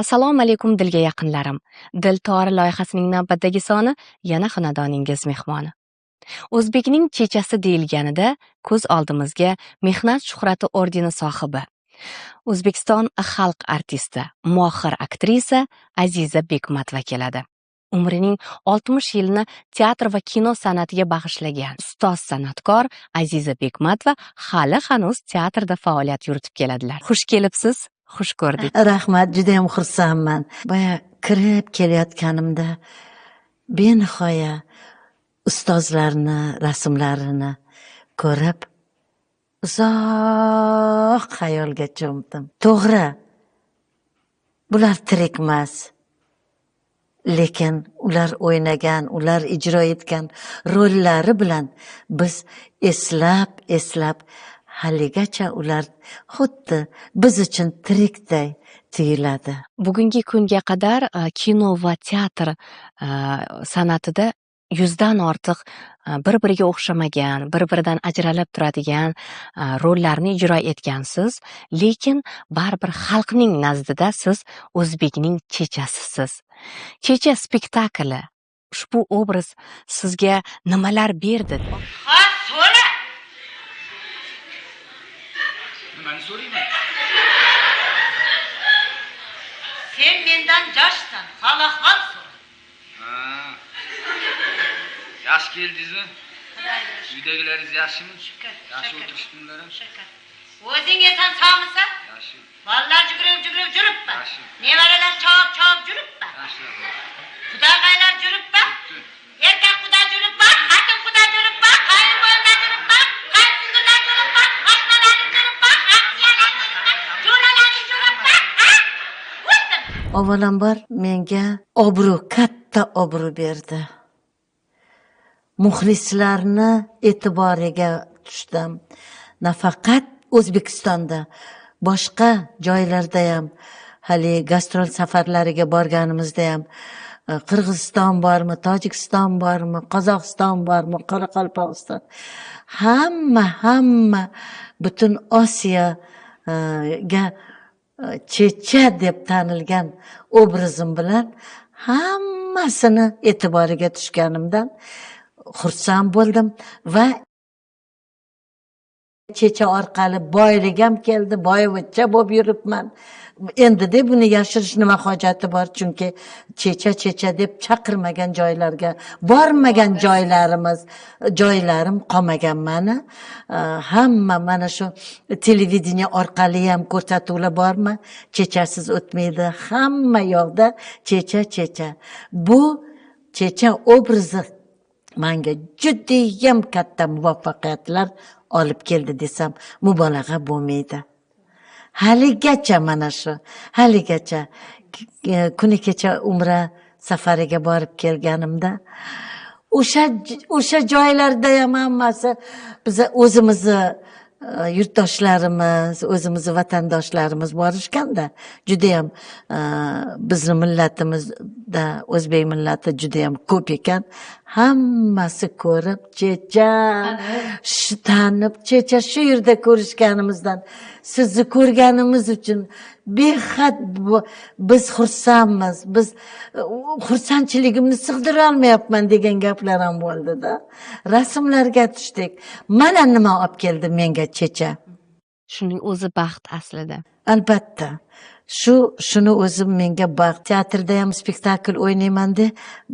Assalomu alaykum, dilga yaqinlarim. Dil tori loyihasining navbatdagi soni yana xonadoningiz mehmoni. O'zbekning chechasi deyilganida ko'z oldimizga Mehnat shuhrati ordeni sohibi, O'zbekiston xalq artisti, mohir aktrisa Aziza Bekmatova keladi. Umrining 60 yilini teatr va kino san'atiga bag'ishlagan ustoz san'atkor Aziza Bekmatova hali hanuz teatrda faoliyat yuritib keladilar. Xush kelibsiz, xush ko'rdik. Rahmat, judayam xursandman. Boya kirib kelayotganimda benihoya ustozlarni rasmlarini ko'rib uzoq xayolga cho'mdim. To'g'ri, bular tirikmas, lekin ular o'ynagan, ular ijro etgan rollari bilan biz eslab eslab haligacha ular xuddi biz uchun tirikday tuyuladi. Bugungi kunga qadar kino va teatr san'atida 100dan ortiq bir-biriga o'xshamagan, bir-biridan ajralib turadigan rollarni ijro etgansiz, lekin baribir xalqning nazdida siz o'zbekning chechasisiz. Checha spektakli, ushbu obraz sizga nimalar berdi? Ha, so'ra. Nimani so'rayman? Sen mendan yoshsan, hol ahvol so'ra. Ha. Yaxshi keldingizmi? Xudoga shukr. Uydagilaringiz yaxshimi? Shukr, Yaxshi shukr. o'tirishdilar? Shukr. O'zing eson sog'misan? Yaxshi. Bolalar yugurib yugurib yuribmi? Yaxshi. Nevaralar chopib chopib yuribmi? Yaxshi. Xudog'aylar yuribmi? Yuribdi. Erkak xudo yuribmi? Xotin xudo yuribmi? Qayinbo'ylar yuribmi? Qayinsingillar yuribmi? Oshnalaring yuribmi? Aksiyalar yuribmi? Jo'ralaring yuribmi? Ha? O'ldim. Avvalambor menga obro', katta obro' berdi. Muxlislarni e'tiboriga tushdim. Nafaqat O'zbekistonda, boshqa joylarda ham, hali gastrol safarlariga borganimizda ham, Qirg'iziston bormi, Tojikiston bormi, Qozog'iston bormi, Qoraqalpog'iston, hamma butun Osiyoga checha deb tanilgan obrazim bilan hammasini e'tiboriga tushganimdan xursand bo'ldim va checha orqali boylik ham keldi, boyvachcha bo'lib yuribman. Endi deb buni yashirish nima hojati bor, chunki checha checha deb chaqirmagan joylarga bormagan joylarim qolmagan mani. Hamma mana shu televideniye orqali ham ko'rsatuvlar bormi, chechasiz o'tmaydi, hamma yoqda checha checha. Bu checha obrazi menga judayam katta muvaffaqiyatlar olib keldi desam mubolag'a bo'lmaydi. Haligacha mana shu, haligacha kuni kecha umra safariga borib kelganimda o'sha joylarda ham hammasi biza o'zimizni yurtdoshlarimiz, o'zimizni vatandoshlarimiz borishganda judayam bizni millatimizda o'zbek millati judayam ko'p ekan. Hammasi ko'rib checha, shu tanib checha shu yerda ko'rishganimizdan sizni ko'rganimiz uchun behad biz xursandmiz, biz xursandchiligimni sig'dira olmayapman degan gaplar ham bo'ldi-da. Rasmlarga tushdik. Mana nima olib keldi menga checha. Shuning o'zi baxt aslida. Albatta. Shuni o'zim menga baxt. Teatrda ham spektakl o'ynayman-da,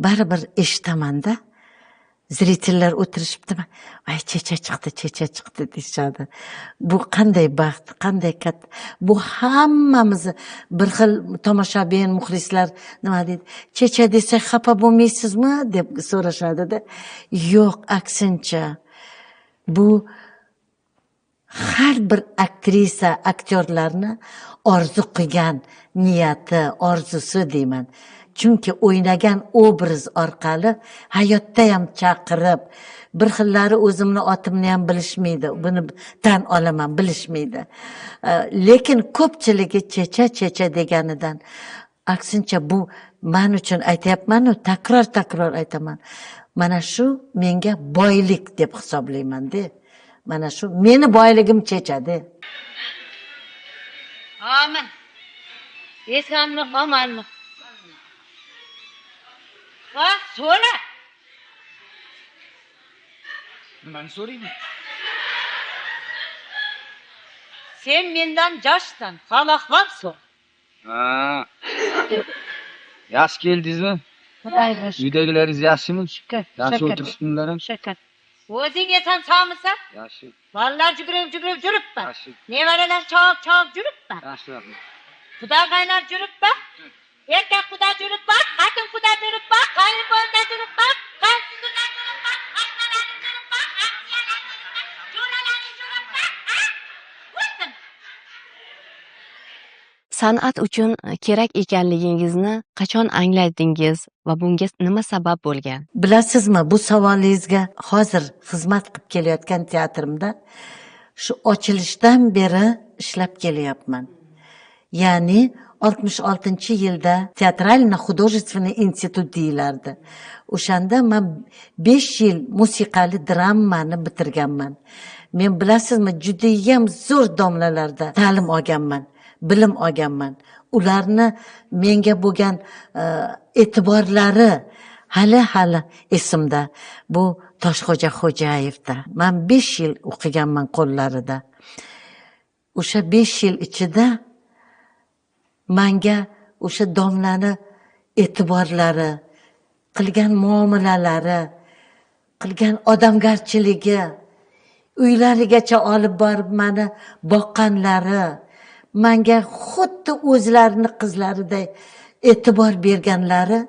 baribir eshitaman-da. Zritellar o'tirishibdi, ay checha chiqdi, checha chiqdi deyishadi. Bu qanday baxt, qanday katta. Bu hammamizni bir xil tomoshabin, muxlislar nima deydi? Checha desak xafa bo'lmaysizmi deb so'rashadi-da. Yo'q, aksincha. Bu har bir aktrisa, aktyorlarni orzu qilgan niyati, orzusi deyman. Chunki o'ynagan obraz orqali hayotda ham chaqirib, bir xillari o'zimni otimni ham bilishmaydi, buni tan olaman, bilishmaydi. Lekin ko'pchiligi checha checha deganidan aksincha bu men uchun aytayapman-u, takror takror aytaman. Mana shu menga boylik deb hisoblayman-da. Mana shu meni boyligim chechadi. Amin. Esonlik, omonlik. Va, so'ra. Nimani so'rayman? Sen mendan yoshsan, hol ahvol so'ra. Ha. Yaxshi keldingizmi? Xudoga shukr. Uydagilaringiz yaxshimi? Shukr. Yaxshi o'tirishdilar. Shukr. O'zing eson sog'misan? Yaxshi. Bolalar yugurib yugurib yuribman. Yaxshi. Nevaralar chopib chopib yuribman. Yaxshi, rahmat. Xudo qaynab yuribman. Erkak xudo yuribman, xotin xudo yuribman, qaynbo'yda yuribman, qaynsingilar yuribman, oshnalaring yuribman, hamsiyalaring yuribman, jo'ralaring yuribman. Ha? O'zim. San'at uchun kerak ekanligingizni qachon angladingiz va bunga nima sabab bo'lgan? Bilasizmi, bu savolingizga hozir xizmat qilib kelayotgan teatrimda shu ochilishdan beri ishlab kelyapman. Ya'ni 66-yilda театрально-художественный institut deyilardi. O'shanda men 5 yil musiqali dramani bitirganman. Men bilasizmi, judayam zo'r domlalarda ta'lim olganman, bilim olganman. Ularni menga bo'lgan e'tiborlari hali esimda. Bu Toshxo'ja Xo'jayevda. Men 5 yil o'qiganman qo'llarida. O'sha 5 yil ichida menga o'sha domlani e'tiborlari, qilgan muomalalari, qilgan odamgarchiligi, uylarigacha olib borib meni boqqanlari, menga xuddi o'zlarini qizlariday e'tibor berganlari,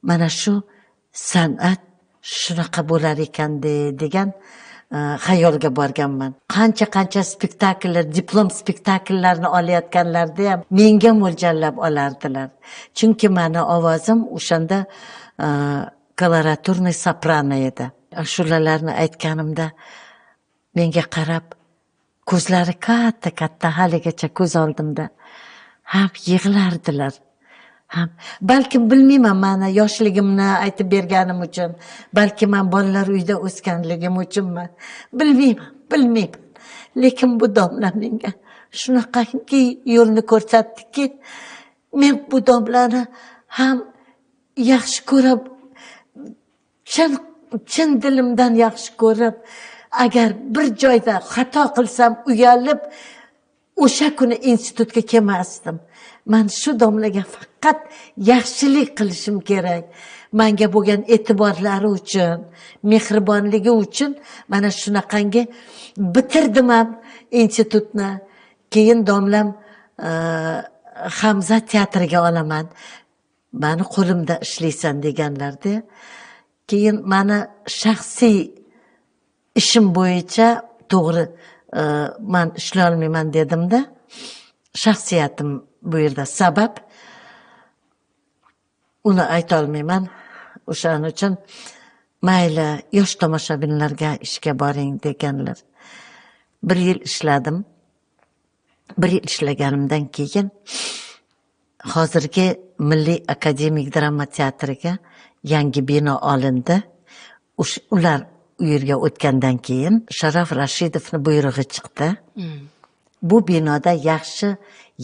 mana shu san'at shunaqa bo'lar ekan degan xayolga borganman. Qancha-qancha spektakllar, diplom spektakllarni olayotganlarida ham menga mo'ljallab olardilar. Chunki meni ovozim o'shanda koloraturniy soprano edi. Ashulalarni aytganimda menga qarab ko'zlari katta-katta haligacha ko'z oldimda ham yig'lardilar. Ham balkim bilmayman, meni yoshligimni aytib berganim uchun, balki men bolalar uyida o'sganligim uchunmi, bilmayman. Lekin bu domla menga shunaqangi yo'lni ko'rsatdiki, men bu domlani ham yaxshi ko'rib, chin dilimdan yaxshi ko'rib, agar bir joyda xato qilsam uyalib o'sha kuni institutga kelmasdim. Men shu domlaga faqat yaxshilik qilishim kerak. Menga bo'lgan e'tiborlari uchun, mehribonligi uchun mana shunaqangi bitirdim ham institutni. Keyin domlam Hamza teatriga olaman. Meni qo'limda ishlaysan deganlarda, keyin meni shaxsiy ishim bo'yicha to'g'ri men ishlay olmayman dedimda. Shaxsiyatim bu yerda sabab, uni ayta olmayman. O'shaning uchun mayli yosh tomoshabinlarga ishga boring deganlar. Bir yil ishladim. Bir yil ishlaganimdan keyin hozirgi Milliy akademik drama teatriga yangi bino olindi. Ular u yerga o'tgandan keyin Sharof Rashidovning buyrug'i chiqdi. Bu binoda yaxshi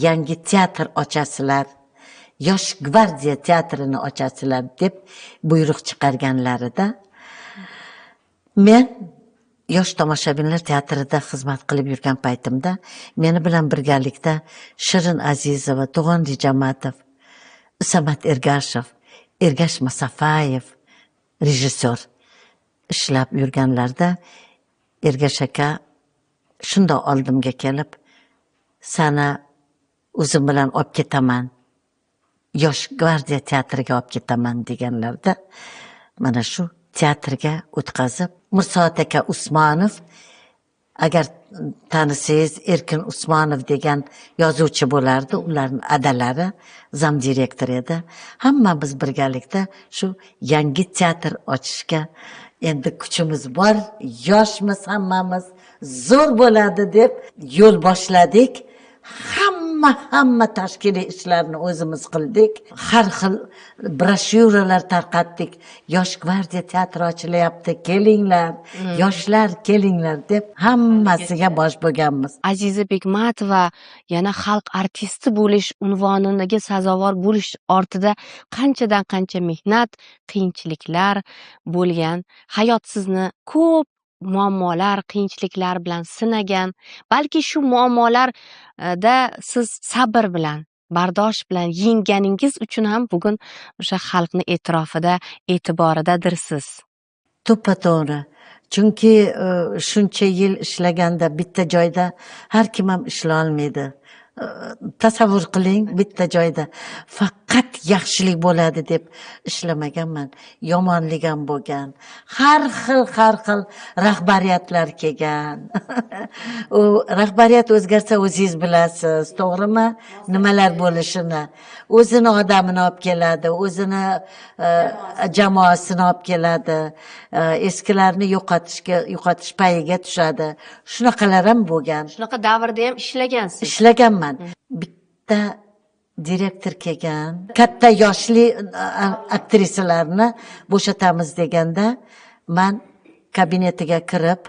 yangi teatr ochasizlar, Yosh gvardiya teatrini ochasizlar deb buyruq chiqarganlarida men Yosh tomoshabinlar teatrida xizmat qilib yurgan paytimda meni bilan birgalikda Shirin Azizova, To'g'on Rejamatov, Samat Ergashev, Ergash Masafayev rejissyor ishlab yurganlarda Ergash aka shundoq oldimga kelib, "Sani o'zim bilan olib ketaman, Yosh gvardiya teatriga olib ketaman" deganlarda mana shu teatrga o'tkazib, Mirsoat aka Usmonov, agar tanisangiz, Erkin Usmonov degan yozuvchi bo'lardi, ularning adalari zam direktor edi. Hammamiz birgalikda shu yangi teatr ochishga endi kuchimiz bor, yoshmiz hammamiz, zo'r bo'ladi deb yo'l boshladik. Hamma Hamma tashkiliy ishlarni o'zimiz qildik. Har xil broshyuralar tarqatdik. Yosh gvardiya teatri ochilyapti, kelinglar, yoshlar kelinglar deb hammasiga bosh bo'lganmiz. Aziza Bekmatova yana xalq artisti bo'lish unvoniga sazovor bo'lish ortida qanchadan qancha mehnat, qiyinchiliklar bo'lgan. Hayot sizni ko'p muammolar, qiyinchiliklar bilan sinagan. Balki shu muammolarda siz sabr bilan, bardosh bilan yengganingiz uchun ham bugun o'sha xalqni e'tirofida, e'tiboridadirsiz. To'ppa-to'g'ri. Chunki shuncha yil ishlaganda bitta joyda har kim ham ishlolmaydi. Tasavvur qiling, bitta joyda faqat yaxshilik bo'ladi deb ishlamaganman. Yomonlik ham bo'lgan. Har xil rahbariyatlar kelgan. U rahbariyat o'zgarsa o'zingiz bilasiz, to'g'rimi? Nimalar bo'lishini. O'zini odamini olib keladi, o'zini jamoasini olib keladi. Eskilarni yo'qotish payiga tushadi. Shunaqalar ham bo'lgan. Shunaqa davrda ham ishlagansiz. Ishlaganman. Bitta direktor kelgan, katta yoshli aktrisalarni bo'shatamiz deganda man kabinetiga kirib,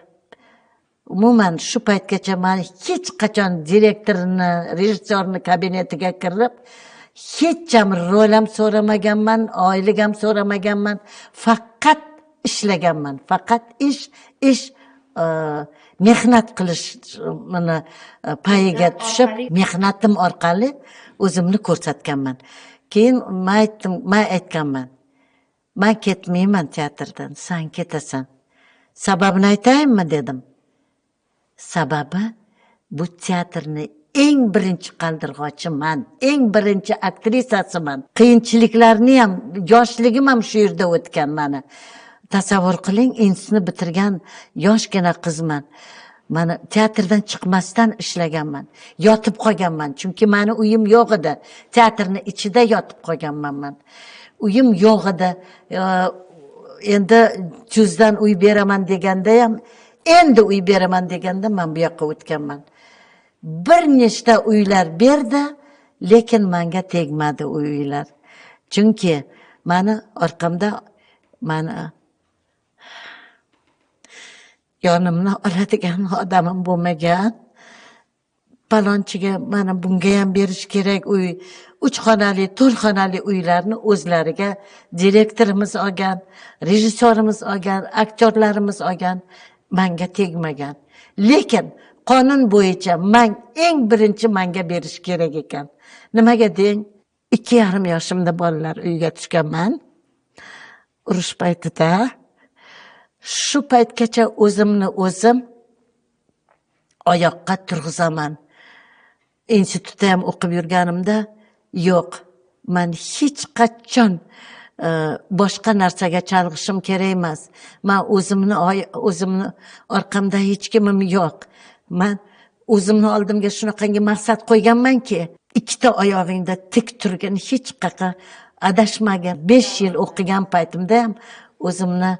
umuman shu paytgacha man hech qachon direktorni, rejissyorni kabinetiga kirib, hech ham rol ham so'ramaganman, oylik ham so'ramaganman, faqat ishlaganman, faqat ish, mehnat qilish mana payiga tushib, mehnatim orqali o'zimni ko'rsatganman. Keyin men aytganman, men ketmayman teatrdan, sen ketasan. Sababini aytayinmi dedim. Sababi bu teatrni eng birinchi qaldirg'ochiman, eng birinchi aktrisasiman. Qiyinchiliklarni ham, yoshligim ham shu yerda o'tgan mani. Tasavvur qiling, institutni bitirgan yoshgina qizman. Mana teatrdan chiqmasdan ishlaganman. Yotib qolganman, chunki meni uyim yo'q edi. Teatrni ichida yotib qolganman men. Uyim yo'q edi. Endi tuzdan uy beraman deganda ham, endi uy beraman deganda men bu yoqqa o'tganman. Bir nechta uylar berdi, lekin menga tegmadi u uylar. Chunki meni orqamda meni yonimni oladigan odamim bo'lmagan. Palonchiga mana bunga ham berish kerak uy, 3 xonali, 4 xonali uylarni o'zlariga direktorimiz olgan, rejissyorimiz olgan, aktyorlarimiz olgan, menga tegmagan. Lekin qonun bo'yicha men eng birinchi menga berish kerak ekan. Nimaga deng? 2,5 yoshimda bolalar uyga tushganman. Urush paytida. Shu paytgacha o'zimni o'zim oyoqqa turg'izaman. Institutda ham o'qib yurganimda yo'q, men hech qachon boshqa narsaga chalg'ishim kerak emas. Men o'zimni orqamda hech kimim yo'q. Men o'zimni oldimga shunaqangi maqsad qo'yganmanki, ikkita oyog'ingda tik turgin, hech qayerga adashmagin. 5 yil o'qigan paytimda ham o'zimni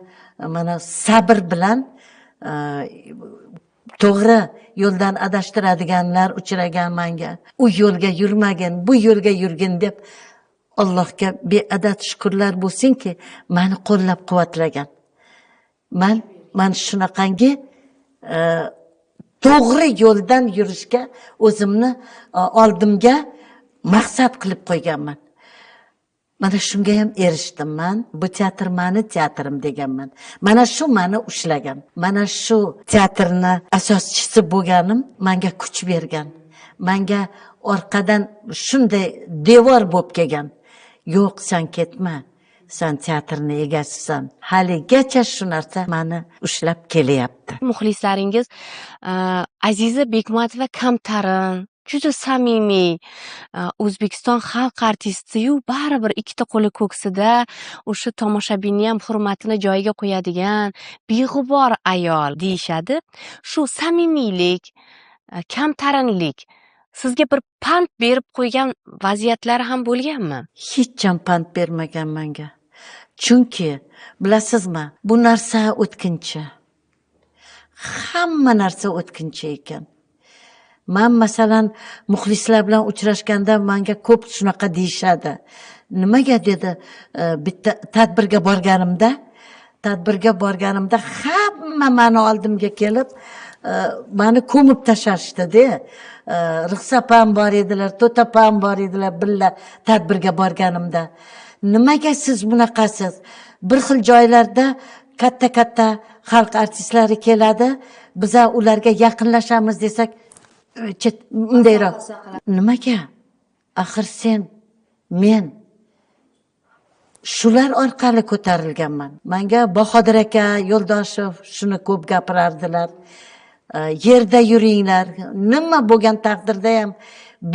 mana sabr bilan to'g'ri yo'ldan adashtiradiganlar uchragan menga. U yo'lga yurmagin, bu yo'lga yurgin deb Allohga beadad shukrlar bo'lsinki, meni qo'llab-quvvatlagan. Men shunaqangi to'g'ri yo'ldan yurishga o'zimni oldimga maqsad qilib qo'yganman. Mana shunga ham erishdim men. Bu teatr meni teatrim deganman. Mana shu meni ushlagan. Mana shu teatrni asoschisi bo'lganim menga kuch bergan. Menga orqadan shunday devor bo'lib kelgan. Yo'q, sen ketma. Sen teatrni egasisan. Haligacha shu narsa meni ushlab kelyapti. Muxlislaringiz Aziza Bekmatova kamtarin, juda samimiy, O'zbekiston xalq artisti-yu, baribir ikkita qo'li ko'ksida o'sha tomoshabinni ham hurmatini joyiga qo'yadigan beg'ubor ayol deyishadi. Shu samimiylik, kamtarinlik sizga bir pand berib qo'ygan vaziyatlari ham bo'lganmi? Hech ham pand bermagan menga. Chunki bilasizmi, bu narsa o'tkinchi. Hamma narsa o'tkinchi ekan. Man, masalan, muxlislar bilan uchrashganda manga ko'p shunaqa deyishadi. Nimaga dedi, bitta tadbirga borganimda hamma mani oldimga kelib, mani ko'mib tashlashdi-da. Rixsa opam bor edilar, To'ta opam bor edilar birga tadbirga borganimda. Nimaga siz bunaqasiz? Bir xil joylarda katta katta xalq artistlari keladi, biza ularga yaqinlashamiz desak, chet bundayroq. Nimaga? Axir sen, men shular orqali ko'tarilganman. Manga Bahodir aka Yo'ldoshev shuni ko'p gapirardilar. Yerda yuringlar, nima bo'lgan taqdirda ham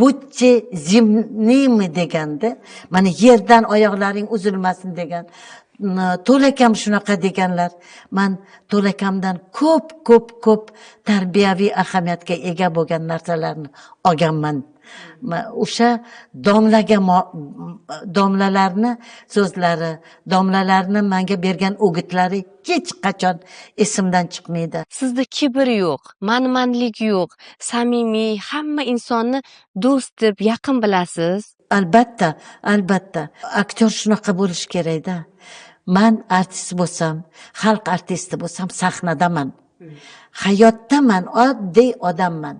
будьте земными deganda, mana yerdan oyoqlaring uzilmasin degan. To'lakam shunaqa deganlar. Man to'lakamdan ko'p, ko'p, ko'p tarbiyaviy ahamiyatga ega bo'lgan narsalarni olganman. O'sha domlaga, domlalarni so'zlari, domlalarni manga bergan o'gitlari hech qachon esimdan chiqmaydi. Sizda kibr yo'q, manmanlik yo'q, samimiy, hamma insonni do'st deb yaqin bilasiz. Albatta, albatta, aktyor shunaqa bo'lishi kerakda. Man artist bo'lsam, xalq artisti bo'lsam, sahnadaman, hayotda man oddiy odamman.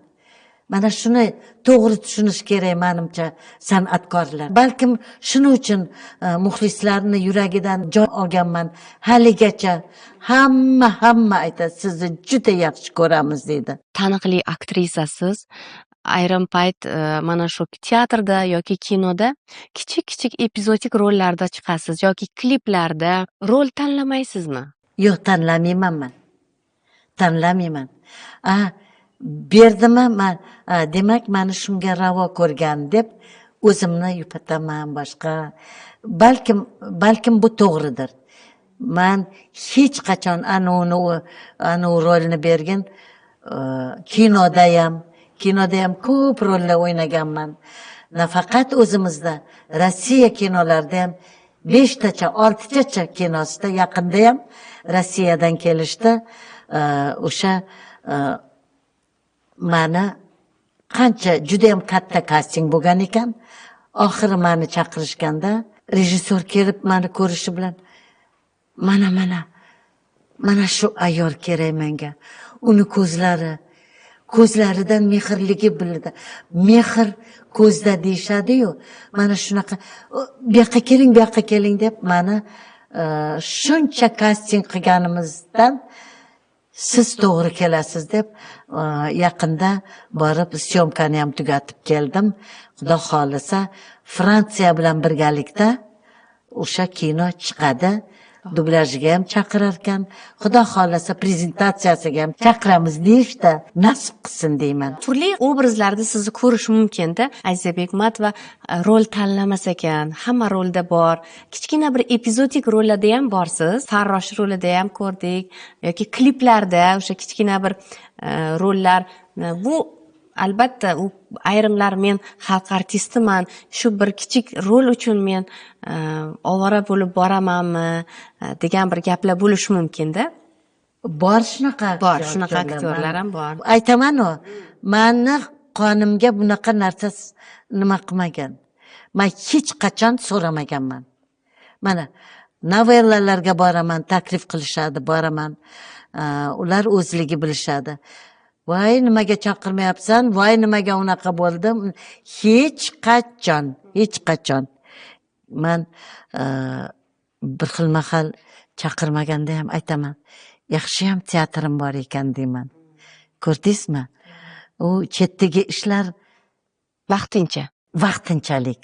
Mana shuni to'g'ri tushunish kerak manimcha san'atkorlar. Balkim shuning uchun muxlislarni yuragidan joy olganman. Haligacha hamma aytadi, sizni juda yaxshi ko'ramiz, deydi. Taniqli aktrisasiz. Ayrim payt mana shu teatrda yoki kinoda kichik kichik epizodik rollarda chiqasiz yoki kliplarda. Rol tanlamaysizmi? Yo'q, tanlamayman, man tanlamayman. A berdimi man, demak, mani shunga ravo ko'rgan deb o'zimni yupataman. Boshqa balkim bu to'g'ridir. Man hech qachon anavini, anavi rolni bergin. Kinodayam ko'p rollar o'ynaganman, nafaqat o'zimizda, Rossiya kinolarida ham beshtacha, oltitacha kinosida. Yaqinda ham Rossiyadan kelishdi. O'sha mani qancha, judayam katta kasting bo'lgan ekan. Oxiri mani chaqirishganda rejissyor kelib mani ko'rishi bilan, mana mana shu ayol kerak menga, uni ko'zlari, ko'zlaridan mehrligi bilinadi, mehr ko'zda deyishadiyu, mana shunaqa, bu yoqqa keling, bu yoqqa keling deb mani shuncha kasting qilganimizdan siz to'g'ri kelasiz deb, yaqinda borib съёмка ni ham tugatib keldim. Xudo xohlasa, Fransiya bilan birgalikda o'sha kino chiqadi. Dublyajga ham chaqirarkan, xudo xohlasa, prezentatsiyasiga ham chaqiramiz deyishdi. Nasib qilsin deyman. Turli obrazlarda sizni ko'rish mumkinda. Aziza Bekmatova rol tanlamas ekan, hamma rolda bor. Kichkina bir epizodik rollarda ham borsiz, farrosh rolida ham ko'rdik yoki kliplarda o'sha kichkina bir rollar. Bu albatta u ayrimlar men xalq artistiman, shu bir kichik rol uchun men ovora bo'lib boramanmi degan bir gaplar bo'lishi mumkinda. Bor shunaqa. Bor shunaqa aktyorlar. Aktyorlar ham bor. Aytamanu, mani qonimga bunaqa narsa nima qilmagan. Man hech qachon so'ramaganman. Mana novellalarga boraman, taklif qilishadi, boraman. Ular o'zligi bilishadi, voy nimaga chaqirmayapsan, voy nimaga unaqa bo'ldi. Hech qachon, hech qachon. Man bir xil mahal chaqirmaganda ham aytaman, yaxshiyam teatrim bor ekan deyman. Ko'rdingizmi, u chetdagi ishlar vaqtincha. Vaqtinchalik.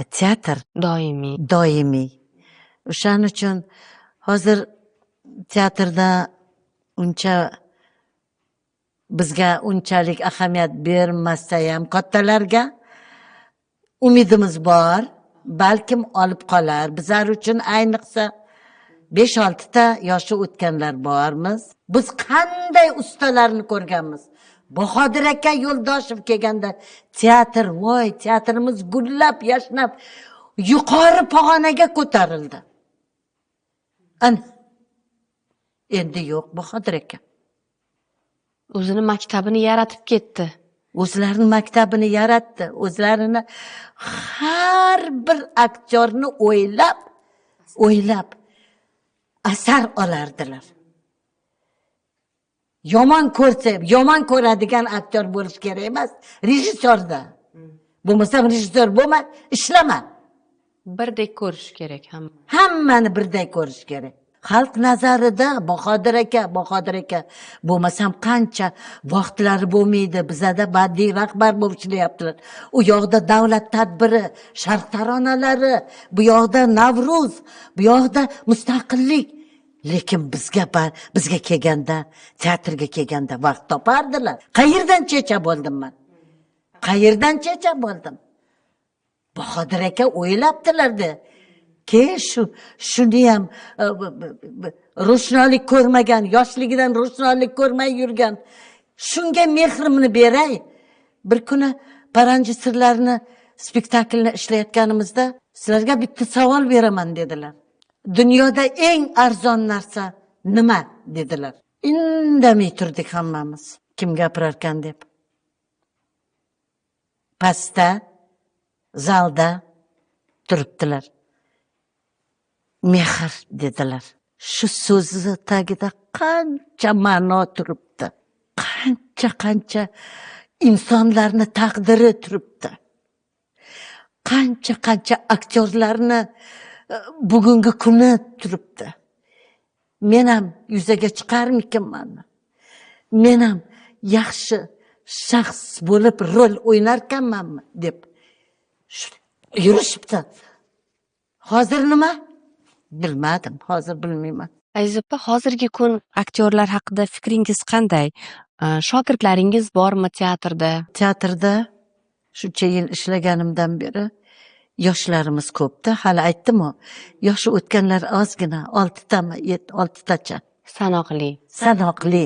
A teatr doimiy. Doimiy. O'shaning uchun hozir teatrda uncha bizga unchalik ahamiyat bermasa ham, kattalarga umidimiz bor, balkim olib qolar. Bizlar uchun, ayniqsa besh oltita yoshi o'tganlar bormiz. Biz qanday ustalarni ko'rganmiz. Bahodir aka Yo'ldoshev kelganda teatr, voy, teatrimiz gullab yashnab yuqori pog'onaga ko'tarildi. Ana endi yo'q Bahodir aka. O'zini maktabini yaratib ketdi. O'zlarini maktabini yaratdi, o'zlarini har bir aktyorni o'ylab, o'ylab asar olardilar. Yomon ko'rsa, yomon ko'radigan aktyor bo'lish kerak emas rejissyorda. Bo'lmasam rejissyor bo'lma, ishlama. Birdek ko'rish kerak hamma. Hammani birdek ko'rish kerak. Xalq nazarida Bahodir aka, Bahodir aka bo'lmasam qancha vaqtlari bo'lmaydi, bizada badiiy rahbar bo'lib ishlayaptilar. U yoqda davlat tadbiri, sharq taronalari, bu yoqda Navruz, bu yoqda mustaqillik. Lekin bizga kelganda, teatrga kelganda vaqt topardilar. Qayerdan checha bo'ldim men? Qayerdan checha bo'ldim? Bahodir aka o'ylabdilar-da. Keyin shuni ham ro'shnolik ko'rmagan, yoshligidan ro'shnolik ko'rmay yurgan. Shunga mehrimni beray. Bir kuni Paranji sirlarini spektaklini ishlayotganimizda sizlarga bitta savol beraman dedilar. Dunyoda eng arzon narsa nima dedilar. Indamay turdik hammamiz. Kim gapirarkan deb. Pastda zalda turibdilar. Mehr dedilar. Shu so'zni tagida qancha ma'no turibdi. Qancha insonlarni taqdiri turibdi. Qancha aktyorlarni bugungi kuni turibdi. Men ham yuzaga chiqarmikinman? Men ham yaxshi shaxs bo'lib rol o'ynarkanmanmi deb yurishibdi. Hozir nima? Bilmadim, hozir bilmayman. Aziz opa, hozirgi kun aktyorlar haqida fikringiz qanday? Shogirdlaringiz bormi teatrda? Teatrda shuncha yil ishlaganimdan beri yoshlarimiz ko'pda, hali aytdim-ku, yoshi o'tganlar ozgina, 6tami, 6tacha. Sanoqli. Sanoqli.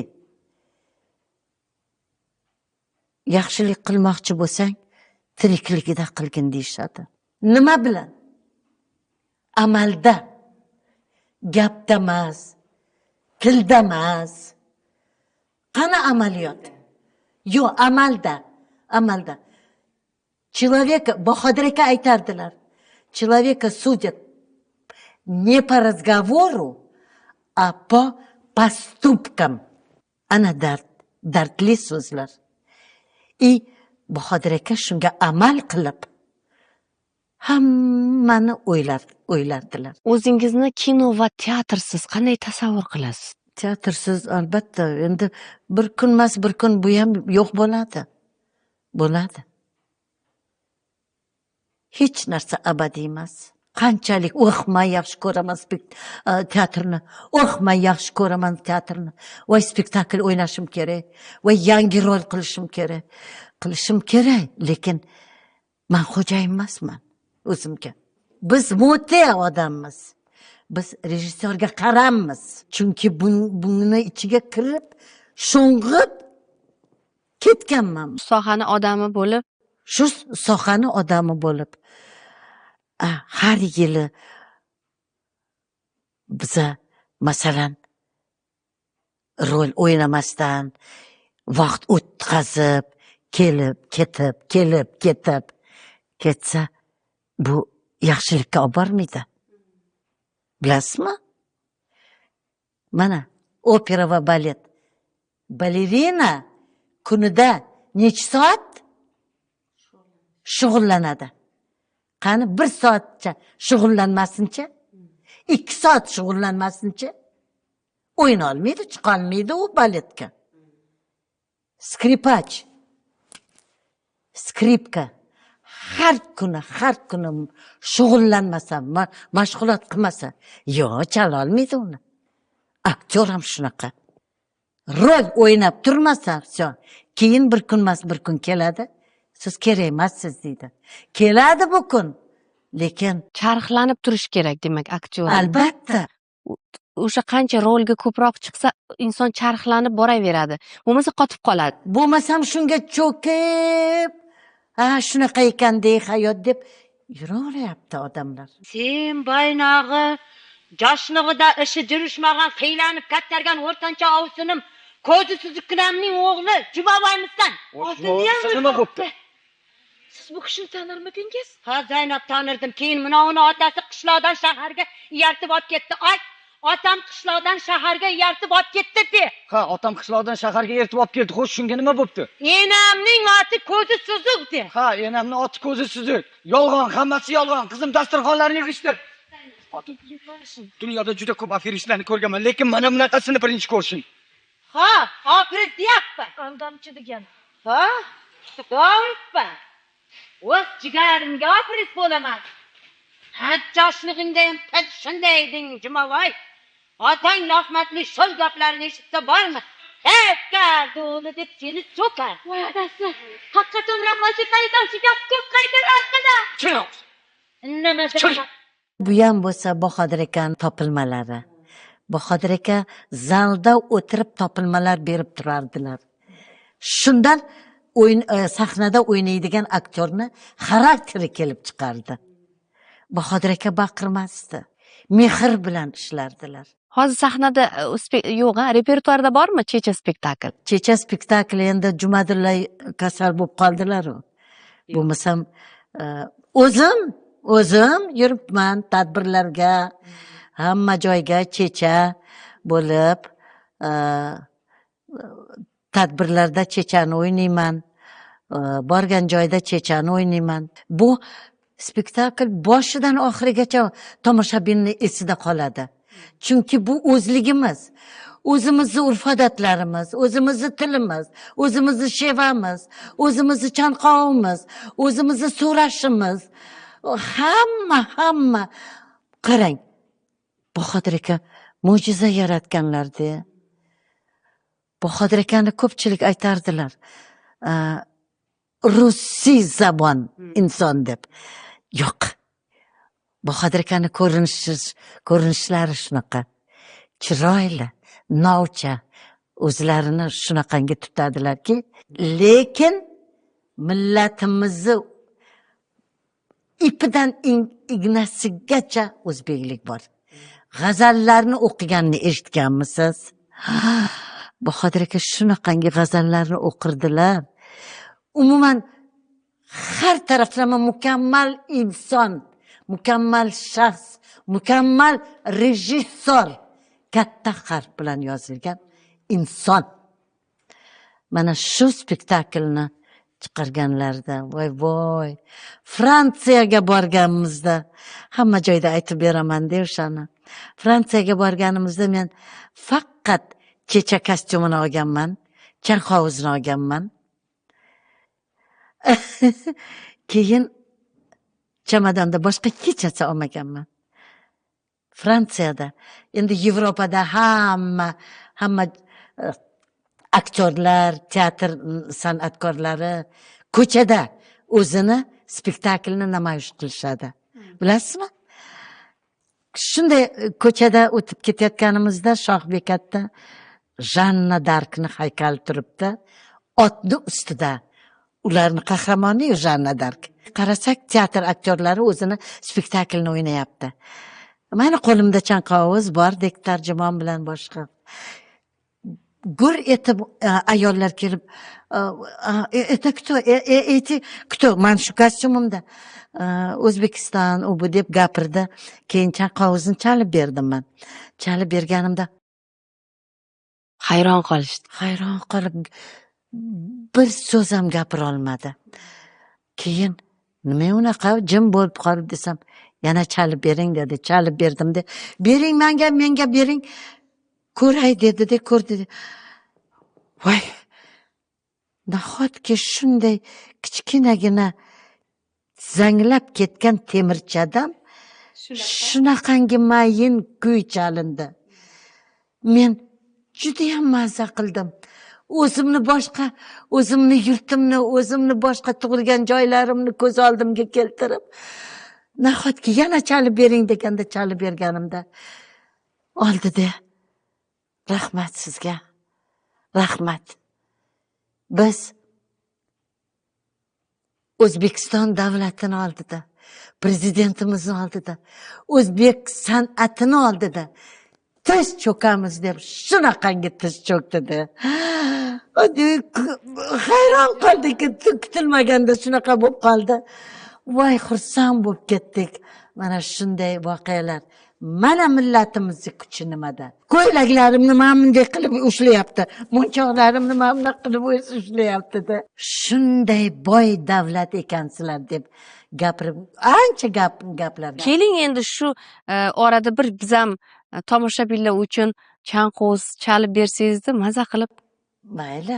Yaxshilik qilmoqchi bo'lsang, tirikligida qilgin deyishadi. Nima bilan? Amalda. Gapda emas, tilda emas. Qani amaliyot? Yo'q, amalda, amalda. Человека, Bahodir aka aytardilar, человека судят не по разговору, а по поступкам. Ana dardli so'zlar. И Bahodir aka shunga amal qilib hammani o'ylardilar. O'zingizni kino va teatrsiz qanday tasavvur qilasiz? Teatrsiz albatta, endi bir kun emas, bir kun bu ham yo'q bo'ladi. Bo'ladi. Hech narsa abadiy emas. Qanchalik man yaxshi ko'raman teatrni, man yaxshi ko'raman teatrni. Voy spektakl o'ynashim kerak, voy yangi rol qilishim kerak. Qilishim kerak, lekin men xo'jayin emasman o'zimga. Biz muti odammiz. Biz rejissyorga qarammiz. Chunki buni ichiga kirib, sho'ng'ib ketganman. Sohani odami bo'lib, shu sohani odami bo'lib, har yili biza masalan rol o'ynamasdan vaqt o'tkazib, kelib, ketib, kelib, ketib ketsa bu yaxshilikka olib bormaydi. Bilasizmi? Mana opera va balet. Balerina kunida necha soat shug'ullanadi? Qani 1 soatcha shug'ullanmasincha, 2 soat shug'ullanmasincha o'yna olmaydi, chiqa olmaydi u baletga. Skripach, skripka har kuni shug'ullanmasa, mashg'ulot qilmasa, yo chala olmaydi uni. Aktyor ham shunaqa. Rol o'ynab turmasa, vsyo. Keyin bir kun emas, bir kun keladi. Siz kerak emassiz deydi. Keladi bu kun, lekin charxlanib turish kerak demak aktyor. Albatta. O'sha qancha rolga ko'proq chiqsa, inson charxlanib boraveradi. Bo'lmasa qotib qoladi. Bo'lmasam shunga cho'kib, ha shunaqa ekan-da hayot deb yuraveryapti odamlar. Sen baynog'i yoshlig'ida ishi jurishmagan, qiylanib kattargan o'rtancha ovsinim Ko'zi suzukkinamning o'g'li Jumaboymisan? Nima bo'pti? Siz bu kishini tanirmidingiz? Ha, Zaynab, tanirdim. Keyin mana uni otasi qishloqdan shaharga iyartib olib ketdi. Ay, otam qishloqdan shaharga iyartib olib ketdi de. Ha, otam qishloqdan shaharga ertib olib keldi. Xo'sh, shunga nima bo'pti? Enamning oti ko'zi suzuk de. Ha, enamning oti ko'zi suzuk. Yolg'on, hammasi yolg'on. Qizim, dasturxonlarni yig'ishtir. Dunyoda juda ko'p aferistlarni ko'rganman, lekin mana bunaqasini birinchi ko'rishim. Ha, aferist deyapman. Aldamchi degan. Ha, to'g'ri. O'z jigarimga aferist bo'laman. Ha, yoshlig'ingda ham shunday eding, Jumaboy. Otang rahmatli shul gaplarni eshitsa bormi? Hepkardi o'g'li deb seni so'kar. Voy adasi, haqiqatan rahmatli qaydan gap ko'p qaytarardi. Chiq. Indamasa. Bu ham bo'lsa Bahodir akani topilmalari. Bahodir aka zalda o'tirib topilmalar berib turardilar. Shundan o'yin sahnada o'ynaydigan aktyorni xarakteri kelib chiqardi. Bahodir aka baqirmasdi, mehr bilan ishlardilar. Hozir sahnada yo'q, ha, repertuarda bormi Checha spektakl? Checha spektakli endi Jumadulla kasal bo'lib qoldilar-u. Bo'lmasam o'zim yuribman tadbirlarga, hamma joyga checha bo'lib, tadbirlarda chechani o'ynayman, borgan joyda chechani o'ynayman. Bu spektakl boshidan oxirigacha tomoshabinni esida qoladi. Chunki bu o'zligimiz, o'zimizni urf-odatlarimiz, o'zimizni tilimiz, o'zimizni shevamiz, o'zimizni chanqovimiz, o'zimizni so'rashimiz, hamma. Qarang, Bahodir aka mo'jiza yaratganlar-da. Bahodir akani ko'pchilik aytardilar, rusiy zabon inson deb. Yo'q. Bahodir akani ko'rinishlari shunaqa chiroyli, novcha, o'zlarini shunaqangi tutadilarki, lekin millatimizni ipidan ignasigacha o'zbeklik bor. G'azallarni o'qiganini eshitganmisiz? Bahodir aka shunaqangi g'azallarni o'qirdilar. Umuman har taraflama mukammal inson, mukammal shaxs, mukammal rejissor, katta harf bilan yozilgan inson. Mana shu spektaklni chiqarganlarda, voy voy, Fransiyaga borganimizda hamma joyda aytib beraman de o'shani. Fransiyaga borganimizda men faqat checha kostyumini olganman, chanqovuzini olganman. Keyin chamadonda boshqa hech narsa olmaganman. Fransiyada, endi Yevropada hamma aktyorlar, teatr san'atkorlari ko'chada o'zini spektaklini namoyish qilishadi. Bilasizmi? Shunday ko'chada o'tib ketayotganimizda Shohbekatda Janna Darkni haykali turibdi, otni ustida. Ularni qahramoni Janna Dark. Qarasak, teatr aktyorlari o'zini spektaklini o'ynayapti. Mani qo'limda chanqovuz bor, dek tarjimon bilan boshqa. Gur etib ayollar kelib, "Это кто? Эти кто?" Man shu kostyumimda O'zbekiston u bu deb gapirdi. Keyin chanqovuzni chalib berdim man. Chalib berganimda hayron qolishdi. Hayron qolib bir so'z ham gapira olmadi. Keyin nima unaqa jim bo'lib qolib desam, yana chalib bering dedi. Chalib berdim de. Bering menga, menga bering. Ko'ray dedi de, ko'rdi. Voy, nahotki shunday kichkinagina zanglab ketgan temirchadan shunaqangi mayin kuy chalindi. Men judayam mazza qildim. O'zimni boshqa, o'zimni yurtimni, o'zimni boshqa tug'ilgan joylarimni ko'z oldimga keltirib, nahotki yana chalib bering deganda chalib berganimda oldida rahmat sizga, rahmat. Biz O'zbekiston davlatini oldida, prezidentimizni oldida, o'zbek san'atini oldida Tiz cho'kamiz deb shunaqangi tiz cho'kdida. Hayron qoldik, kutilmaganda shunaqa bo'lib qoldi. Voy, xursand bo'lib ketdik. Mana shunday voqealar. Mana millatimizni kuchi nimada. Ko'ylaklarimni mana bunday qilib ushlayapti, munchoqlarimni mana bunday qilib ushlayapti-da. Shunday boy davlat ekansizlar deb gapirib, ancha gaplar. Keling, endi shu orada bir biz ham tomoshabinlar uchun chanqo'z chalib bersangizda, maza qilib. Mayli.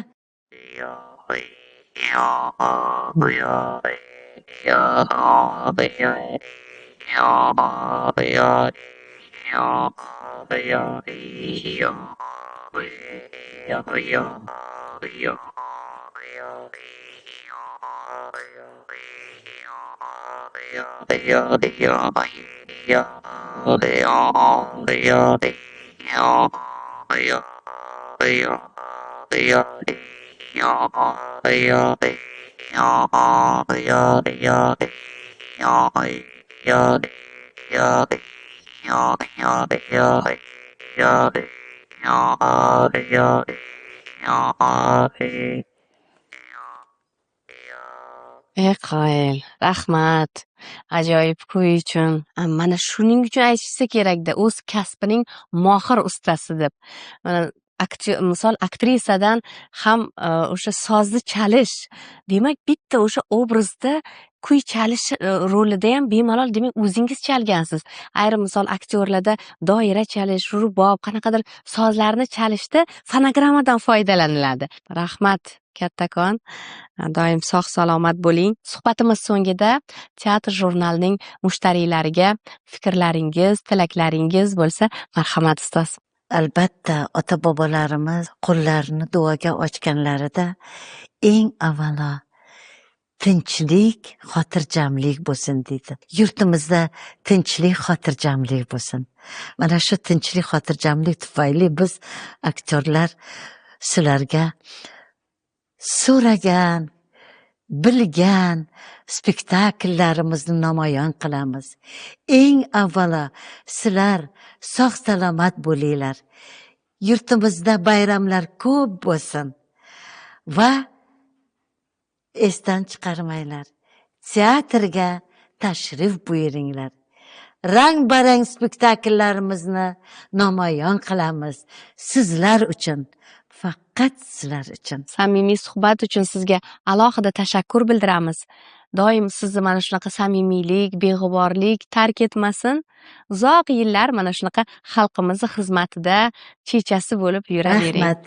Ey qoyil, rahmat ajoyib kuy uchun. Mana shuning uchun aytishsa kerakda, o'z kasbining mohir ustasi deb. Mana aktyor, misol, aktrisadan ham o'sha sozni chalish, demak, bitta o'sha obrazda kuy chalish rolida ham bemalol, demak, o'zingiz chalgansiz. Ayrim, misol, aktyorlarda doira chalish, rubob, qanaqadir sozlarni chalishda fonogrammadan foydalaniladi. Rahmat kattakon, doim sog' salomat bo'ling. Suhbatimiz so'ngida teatr jurnalining mushtariylariga fikrlaringiz, tilaklaringiz bo'lsa, marhamat, ustoz. Albatta, ota bobolarimiz qo'llarini duoga ochganlarida eng avvalo tinchlik, xotirjamlik bo'lsin deydi. Yurtimizda tinchlik, xotirjamlik bo'lsin. Mana shu tinchlik, xotirjamlik tufayli biz aktyorlar sizlarga so'ragan, bilgan spektakllarimizni namoyon qilamiz. Eng avvalo sizlar sog' salomat bo'linglar. Yurtimizda bayramlar ko'p bo'lsin va esdan chiqarmanglar. Teatrga tashrif buyuringlar. Rang-barang spektakllarimizni namoyon qilamiz sizlar uchun. Faqat sizlar uchun. Samimiy suhbat uchun sizga alohida tashakkur bildiramiz. Doim sizni mana shunaqa samimiylik, beg'uborlik tark etmasin. Uzoq yillar mana shunaqa xalqimizni xizmatida chechasi bo'lib yuravering. Rahmat.